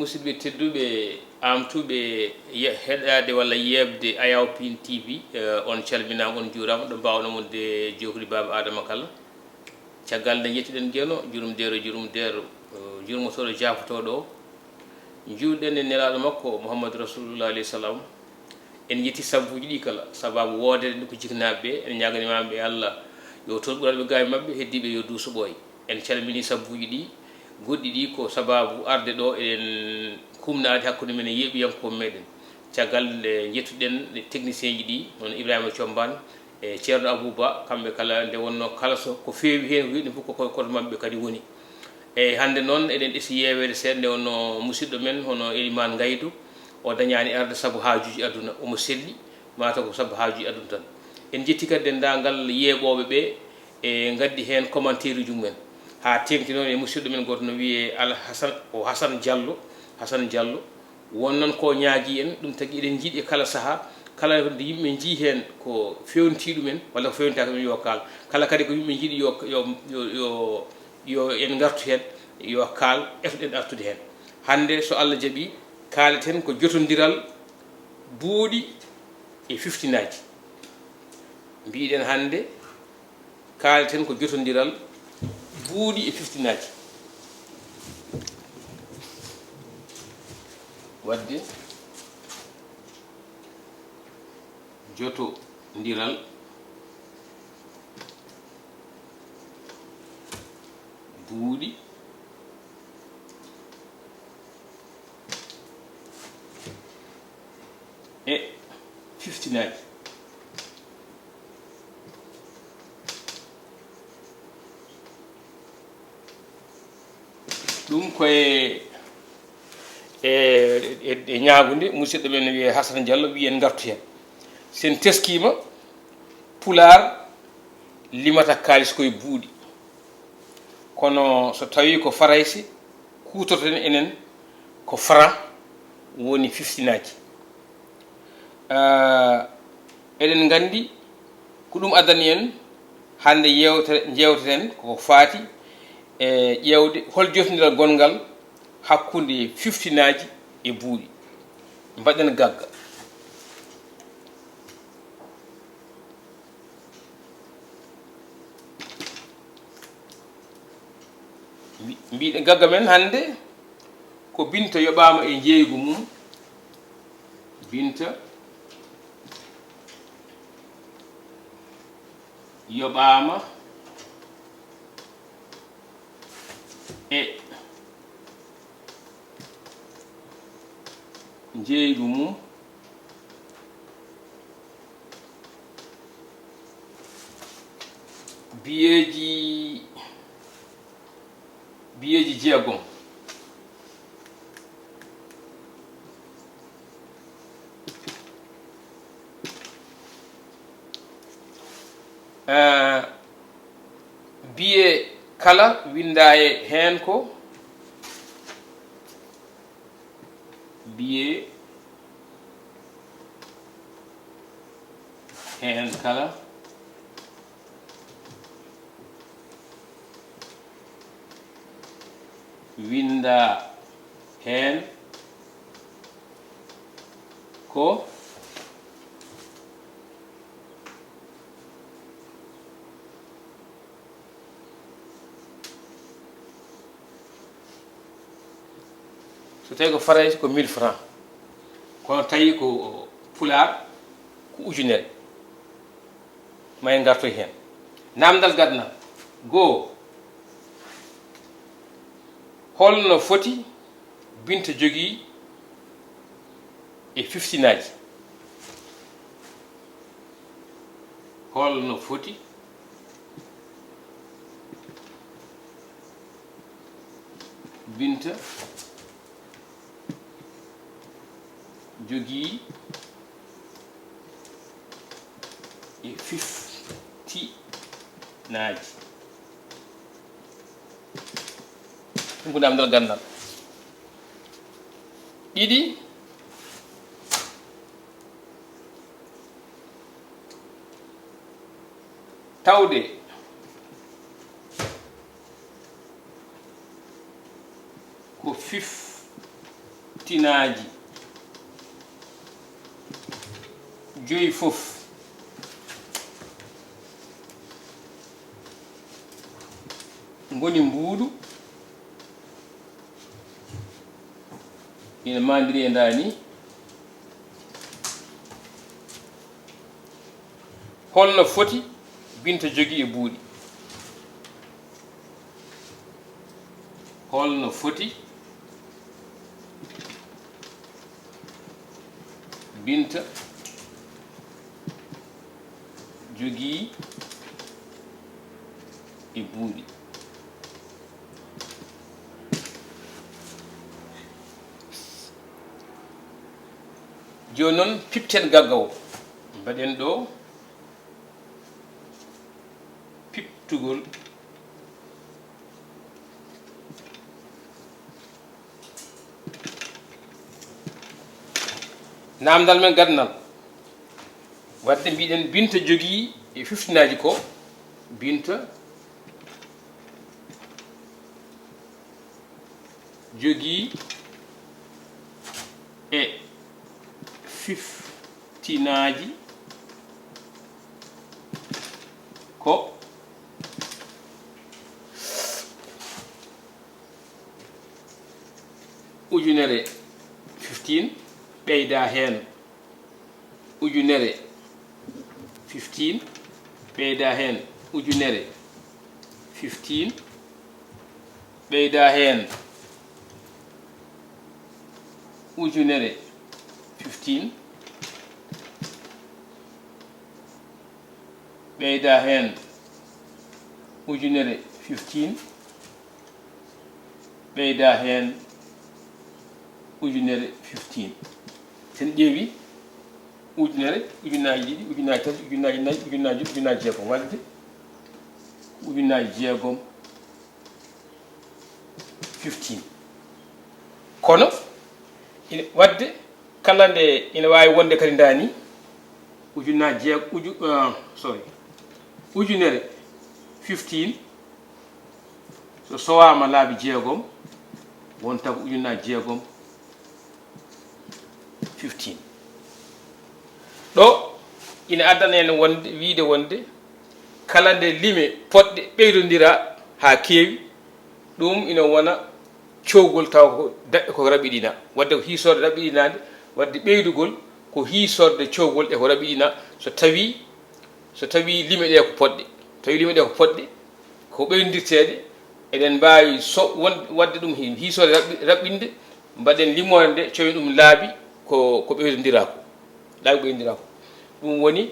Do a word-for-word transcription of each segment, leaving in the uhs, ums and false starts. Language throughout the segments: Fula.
Musidɓe tedduɓe, aamtuɓe ye-, heɗaade walla yeeɓde Ayaw Pin T V, eh, on calminaama, on njuuraama, ɗo mbaawno wonde jookdi Baaba Aadama kala. Caggal nde njettuɗen Geno, jurumdeero, jurumdeero, eh, jurmotooɗo, jaafotooɗo o, njuulɗen e Nelaaɗo makko, Muhammadu Rasulullah alayhi salam. En njetti sabbuuji ɗi kala, sabaabu woodere nde ko jiknaaɓe ɓe, en ñaaganii ɓe Allah yo toon ɓural ɓe gaawi maɓɓe, heddiiɓe yo duuso ɓooy. En calminii sabbuuji ɗi, goɗɗi ɗi ko sabaabu arde ɗo, eɗen kumnaade hakkunde men e yeeɓiyankooɓe meɗen. Caggal nde njettuɗen technicien ji ɗi, hono Ibrahima Combaan e Ceerno Abou Ba, kamɓe kala nde wonnoo kala so ko feewi heen, ko heewi ɗum fof ko koye koto maɓɓe kadi woni. Eeyi, hannde noon eɗen ɗesi yeeweede seeɗa nde wonnoo musidɗo men hono Elimaan Ngaydo, o dañaani arde sabu haajuuji aduna, omo selli, mataw ko sabu haajuuji aduna tan. En njetti kadi denndaangal yeeɓooɓe ɓe, e ngaddi heen commentaire uji mumen. Haa teeŋti noon e musidɗo men gooto no wiyee Al Hasan, o Hasan Diallo, Hasan Diallo. Won noon ko ñaagii en, ɗum tagi eɗen njiɗi e kala sahaa, kala nde yimɓe njii heen ko feewntii ɗumen walla ko feewntaaka ɗum yo kaal. Kala kadi ko yimɓe njiɗi yo, yo, yo, yo, yo en ngartu heen, yo kaal, etoɗen artude heen. Hannde so Allah jaɓii, kaaleten ko jotondiral buuɗi e fiftinaaji. Mbiɗen hannde kaalten ko jotondiral buuɗi e fiftinaaji. Waɗde jotondiral buuɗi e fiftinaaji. Ɗum koye, e, e, e ñaagunde musidɗo men no wiyee Hasan Diallo, wiyi en ngartu heen. Sen teskiima, Pulaar limata kaalis koye buuɗi. Kono so tawii ko Farayse, kuutorten enen ko franc woni fiftinaaji. Ah, eɗen nganndi ko ɗum addani en hannde yeewtere, njeewteten ko faati e ƴeewde hol jotondiral gonngal hakkunde fiftinaaji e buuɗi. Mbaɗen gagga. Mbi-, mbiɗen gagga men hannde ko Binta yoɓaama e njeeygu mum. Binta yoɓaama e njeeygu mum. Biyeeji, biyeeji jeegom. Eh, biye kala winndaa e heen ko biye heen kala winndaa heen ko So tawi ko Farayse ko mille francs, kono tawi ko Pulaar ko ujunere. Ma en ngartoy heen. Naamndal gadanal. Goo, holno foti Binta jogii e fiftinaaji? Holno foti Binta jogii e fiftinaaji? Ɗum ko naamndal gadanal. Ɗiɗi, tawde ko fif-, Tinaaji joyi fof ngoni mbuuɗu, ina maandiri e ndaa nii. Holno foti Binta jogii e buuɗi? Holno foti Binta jogii e buuɗi? Jooni noon, pipten gaggawo. Mbaɗen ɗo piptugol. Naamndal men gadanal. Waɗde mbiɗen Binta jogii e fiftinaaji ko Binta jogii e fiftinaaji ko ujunere fifteen, ɓeyda heen ujunere fifteen, ɓeyda heen ujunere fifteen, ɓeyda heen ujunere fifteen, ɓeyda heen ujunere fifteen, ɓeyda heen ujunere fifteen. Sen ƴeewi ujunere, ujunnaaji ɗiɗi, ujunnaaji tati, ujunnaaji nayi, ujunnaaji joyi, ujunnaaji jeegom, waɗde ujunnaaji jeegom fifteen. Kono ina waɗde kala nde ina waawi wonde kadi ndaa nii ujunnaaji jeeg-, uju-, ah, sorry, ujunere fifteen, so sowaama laabi jeegom, wonta ko ujunnaaji jeegom fifteen. Ɗo ina addana en wonde, wiyde wonde kala nde lime potɗe ɓeydondira haa keewi, ɗum ina wona cowgol tawa ko da-, ko raɓɓiɗina. Waɗde ko hiisoorde raɓɓiɗinaande, waɗde ɓeydugol ko hiisoorde cowgol e ko raɓɓiɗina so tawii, so tawii lime ɗe ko potɗe. Tawi lime ɗe ko potɗe, ko ɓeydondirteeɗe, eɗen mbaawi so won, waɗde ɗum heen hiisoore raɓɓi-, raɓɓinde, mbaɗen limoore nde, cowen ɗum laabi ko, ko ɓeydondiraa ko, laabi ɓeydondiraa ko. Ɗum woni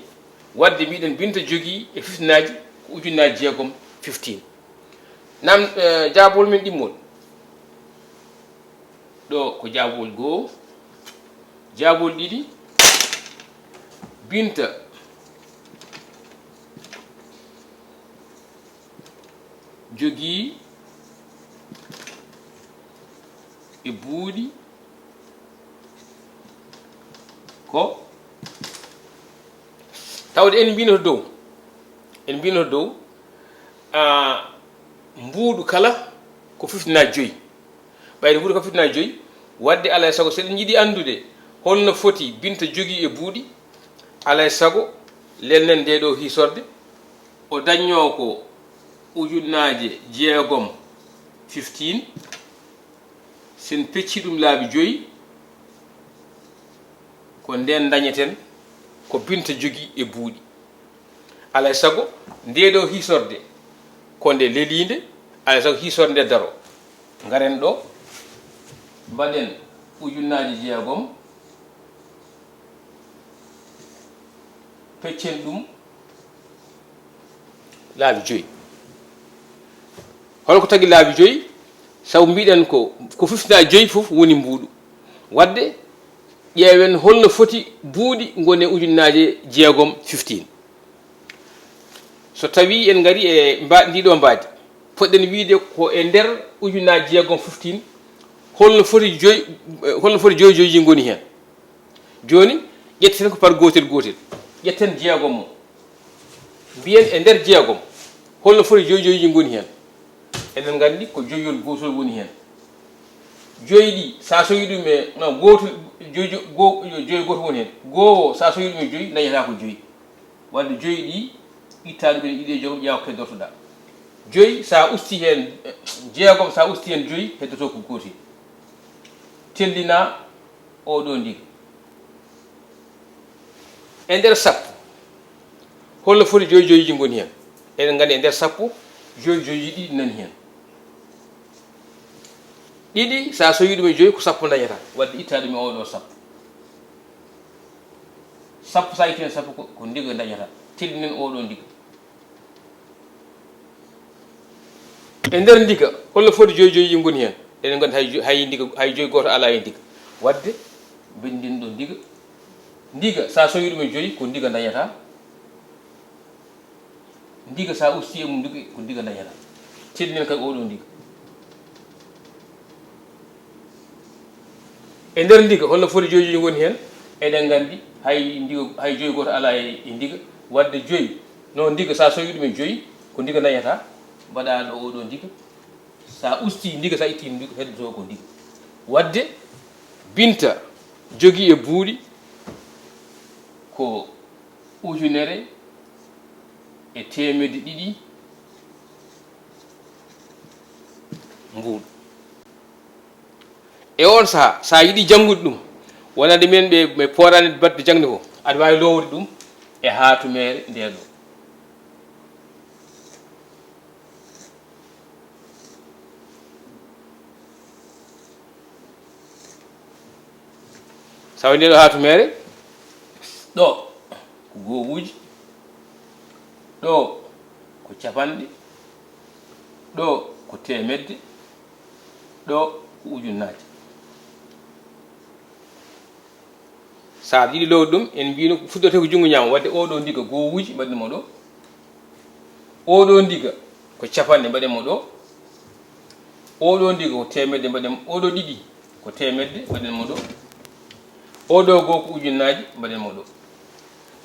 waɗde mbiɗen Binta jogii e fiftinaaji ko ujunnaaji jeegom, fifteen. Nam, eh, jaabol men ɗimmol. Ɗo ko jaabol goo, jaabol ɗiɗi, Binta jogii e buuɗi ko, tawde en mbino to dow, en mbino to dow, ah, mbuuɗu kala ko fiftinaaji joyi. Ɓayde mbuuɗu ko fiftinaaji joyi, waɗde alaa e sago, so eɗen njiɗi anndude holno foti Binta jogii e buuɗi, alaa e sago lelnen ndee ɗoo hiisorde, o dañnoo ko ujunnaaje jeegom, fifteen, sen pecci ɗum laabi joyi, ko ndeen dañeten ko Binta jogii e buuɗi. Alaa e sago, ndee ɗoo hiisorde ko nde leliinde, alaa e sago hiisorde nde daro. Ngaren ɗo, mbaɗen ujunnaaje jeegom, peccen ɗum laabi joyi. Hol ko tagi laabi joyi? Sabu mbiɗen ko, ko fiftinaaji joyi fof woni mbuuɗu. Waɗde, ƴeewen holno foti buuɗi ngoni e ujunnaaje jeegom, fifteen. So tawii en ngarii e mba-, ndii ɗoo mbaadi, poɗɗen wiyde ko e nder ujunnaaji jeegom, fifteen, holno foti joyi, holno foti joyi joyiji ngoni heen? Jooni, ƴetteten ko par gootel gootel. Ƴetten jeegom o. Mbiyen e nder jeegom, holno foti joyi joyiji ngoni heen? Eɗen nganndi ko joyol gootol woni heen. Joyi ɗi, sa sowi ɗum e, no, gooto, joyi, jo-, go-, joyi gooto woni heen. Goowo, sa sowi ɗum e joyi, dañata ko joyi. Wadde joyi ɗi, itta ɗum e ɗiɗi e joom, ƴeewa ko heddortoɗaa. Joyi, sa usti heen, eh, jeegom, sa usti heen joyi, heddoto ko gootel. Tellina oo ɗoo ndiga. E nder sappo, holno foti joyi joyiji ngoni heen? Eɗen nganndi e nder sappo, joyi joyiji ɗiɗi nani heen. Ɗiɗi, sa sowi ɗum e joyi, ko sappo dañata. Wadde itta ɗum e oo ɗoo sappo. Sappo, sa itti heen sappo, ko, ko ndiga dañata. Tellinen oo ɗoo ndiga. E nder ndiga, holno foti joyi joyiji ngoni heen? Eɗen nganndi hay jo-, hay ndiga, hay joyi gooto alaa e ndiga. Wadde, binndin ɗo ndiga. Ndiga, sa sowi ɗum e joyi, ko ndiga dañata. Ndiga, sa usti e mum ndiga, ko ndiga dañata. Tellinen kadi oo ɗoo ndiga. E nder ndiga, holno foti joyi joyi ngoni heen? Eɗen nganndi, hay ndiga, hay joyi gooto alaa e, e ndiga. Wadde joyi, no ndiga, sa sowi ɗum e joyi, ko ndiga dañata, mbaɗa ɗo oo ɗoo ndiga. Sa usti ndiga, sa itti ndiga, heddoto ko ndiga. Wadde, Binta jogii e buuɗi ko ujunere e teemedde ɗiɗi mbuuɗu. E oon sahaa, so a yiɗi janngude ɗum, wonande minen ɓe, ɓe pooraani baɗde jaŋde ko, aɗa waawi loowde ɗum e haatumere ndee ɗoo. Sawa ndee ɗoo haatumere, ɗo ko goowuuji, ɗo ko capanɗe, ɗo ko teemedde, ɗo ko ujunnaaje. So a yiɗi loowde ɗum, en mbiyii no fuɗɗortee ko junngo ñaamo, wadde oo ɗoo ndiga goowuuji, mbaɗen mo ɗo. Oo ɗoo ndiga ko capanɗe, mbaɗen mo ɗo. Oo ɗoo ndiga ko teemedde, mbaɗen mo, oo ɗoo ɗiɗi ko teemedde, mbaɗen mo ɗo. Oo ɗoo goo ko ujunnaaje, mbaɗen mo ɗo.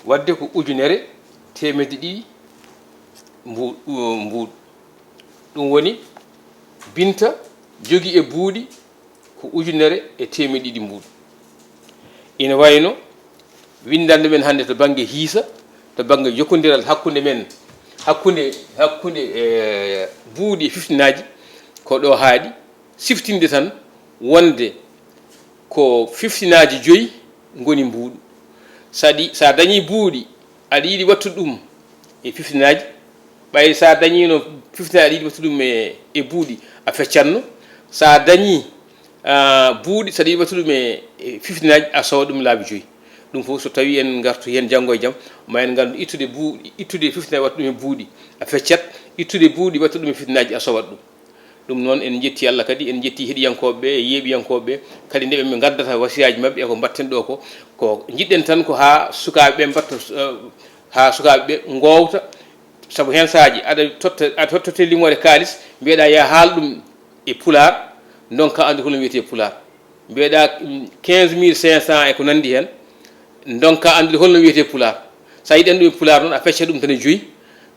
Wadde ko ujunere teemedde ɗiɗi mbu-, mbuuɗu. Ɗum woni Binta jogii e buuɗi ko ujunere e teemedde ɗiɗi mbuuɗu. Ina wayno winndannde men hannde to bannge hiisa, to bannge jokkondiral hakkunde men, hakkunde, hakkunde, eh, buuɗi e fiftinaaji, ko ɗo haaɗi siftinde tan wonde ko fiftinaaji joyi ngoni mbuuɗu. So a ɗi-, so a dañii buuɗi, aɗa yiɗi wattude ɗum e fiftinaaji, ɓayde so a dañiino fiftinaaji, aɗa yiɗi wattude ɗum e, e buuɗi, a feccatno. So a dañii, ah, buuɗi, so aɗa yiɗi wattude ɗum e, e fiftinaaji, a sowat ɗum laabi joyi. Ɗum fof so tawii en ngartu heen janngo e jam, ma en nganndu ittude buu-, ittude fiftinaaji, wattude ɗum e buuɗi, a feccat, ittude buuɗi, wattude ɗum e fiftinaaji, a sowat ɗum. Ɗum noon, en njetti Allah kadi, en njetti heɗiyankooɓe ɓe e yeeɓiyankooɓe ɓe, kadi nde ɓe ngaddata wasiyaaji maɓɓe e ko mbaɗten ɗo ko, ko njiɗɗen tan ko haa sukaaɓe ɓe mbaɗta, eh, haa sukaaɓe ɓe ngoowta, sabu heen sahaaji aɗa totta, aɗa totta limoore kaalis, mbiyeɗaa yaa haal ɗum e pulaar, ndonka anndude holno wiyetee pulaar. Mbiyeɗaa, mm, quinze mille cinq cents e ko nanndi heen, ndonka anndude holno wiyetee pulaar. So a yiɗi anndude pulaar noon, a fecca ɗum tan e joyi,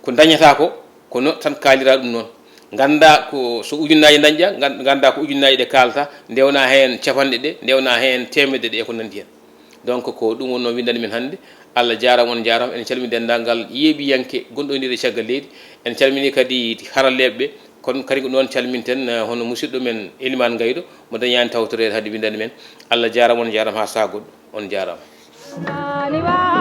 ko dañataa ko, ko no tan kaaliraa ɗum noon. Nganndaa ko so ujunnaaje dañƴaa, ngan-, nganndaa ko ujunnaaje ɗe kaalata, ndewnaa heen capanɗe ɗe, ndewnaa heen teemedde ɗe e ko nanndi heen. Donc, ko ɗum wonnoo winndannde men hannde. Allah jaaraama, on njaaraama. En calminii denndaangal yeeɓiyanke gonɗo e ndee caggal leydi. En calminii kadi haralleeɓe ɓe. Kono kadi ko noon calminten, eh, hono musidɗo men Elimane Gayɗo, mo dañaani tawtoreede hannde winndannde men. Allah jaaraama, on njaaraama haa sahaa goɗɗo. On njaaraama.